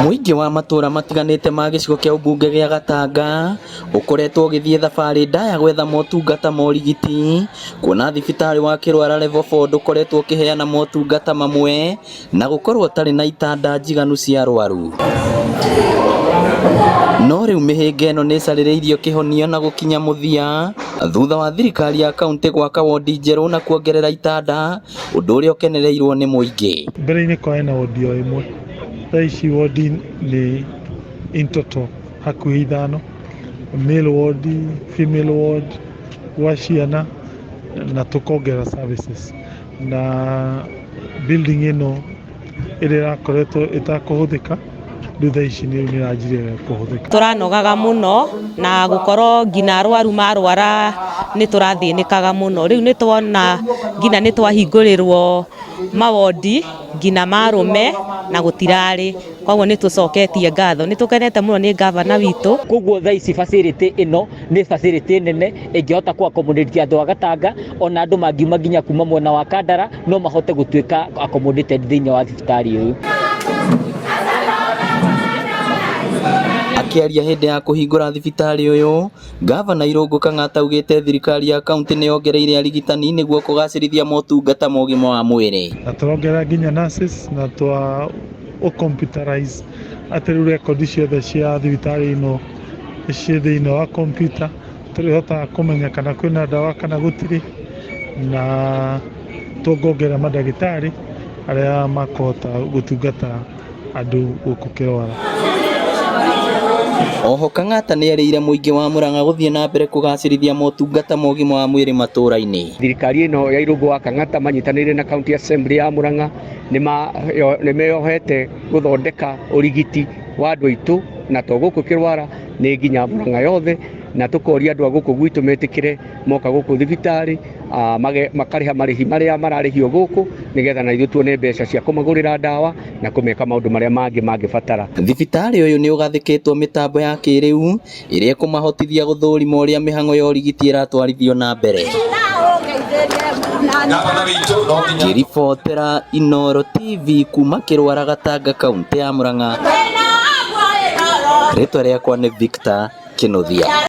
Mũingĩ wa matũra matiganĩte ma gĩcigo kĩa ũmbunge gĩa Gatanga ũkoretwo ũgĩthiĩ thabarĩ ndaya gwetha motungata ma ũrigiti kuona thibitarĩ wa Kĩrwara Level 4 ndũkoretwo ũkĩheana motungata mamwe na gũkorwo ũtarĩ na itanda njiganu cia arwaru. No rĩu mĩhĩnga ĩno nĩ ĩcarĩrĩirio kĩhonia na gũkinya mũthia thutha wa thirikari ya kaunti gwaka wondi njerũ na kuongerera itanda, ũndũ ũrĩa ũkenereirwo nĩ mũingĩ. Mbere-inĩ kwarĩ na wondi o ĩmwe, thaa ici wondi nĩ in total hakuhĩ ithano, male ward, female ward, gwa ciana na tũkongerera services na building ĩno ĩrĩa ĩrakoretwo ĩtakũhũthĩka rĩu thaa ici nĩ ĩranjirie kũhũthĩka. Tũranogaga mũno na gũkorwo nginya arwaru marwara nĩ tũrathĩnĩkaga mũno. Rĩu nĩ tuona nginya nĩ twahingũrĩrwo mawondi nginya ma arũme na gũtirarĩ, koguo nĩ tũcoketie ngatho. Nĩ tũkenete mũno nĩ ngavana witũ. Koguo thaa ici facility ĩno nĩ facility nene ĩngĩhota kũ accommodate andũ a Gatanga ona andũ mangiuma nginya kuma mwena wa Kandara no mahote gũtuĩka accommodated thĩinĩ wa thibitarĩ ũyũ. Akĩaria hĩndĩ ya kũhingũra thibitarĩ ũyũ, Gavana Irũngũ Kang'ata augĩte thirikari ya kaunti nĩ yongereire arigitani nĩguo kũgacĩrithia motungata ma ũgima wa mwĩrĩ. Na tũrongerera nginya nurses na twa computerize atĩ rĩu rekondi ciothe cia thibitarĩ ĩno ciĩ thĩinĩ wa computer, tũrĩhotaga kũmenya kana kwĩna ndawa kana gũtirĩ, na tũngongerera mandagĩtarĩ arĩa makũhota gũtungata andũ gũkũ Kĩrwara. Oho Kang'ata nĩ erĩire mũingĩ wa Murang'a gũthiĩ na mbere kũgacĩrithia motungata ma ũgima wa mwĩrĩ matũra-inĩ. Thirikari ĩno ya Irũngũ wa Kang'ata manyitanĩire na County Assembly ya Murang'a nĩ meyohete gũthondeka ũrigiti wa andũ aitũ na to gũkũ Kĩrwara nĩ nginya Murang'a yothe, na tũkoria andũ a gũkũ gwitũ metĩkĩre moka gũkũ thibitarĩ makarĩha marĩhi marĩa mararĩhio gũkũ nĩgetha na ithuĩ tuone mbeca cia kũmagũrĩra ndawa na kũmeka maũndũ marĩa mangĩ mangĩbatara. Thibitarĩ ũyũ nĩ ũgathĩkĩtwo mĩtambo ya kĩrĩu ĩrĩa ĩkũmahotithia gũthũrima ũrĩa mĩhang'o ya ũrigiti ĩratwarithio na mbere. Ngĩribotera Inooro TV kuma Kĩrwara Gatanga kaunti ya Murang'a, rĩtwa rĩakwa nĩ Victor Kĩnuthia.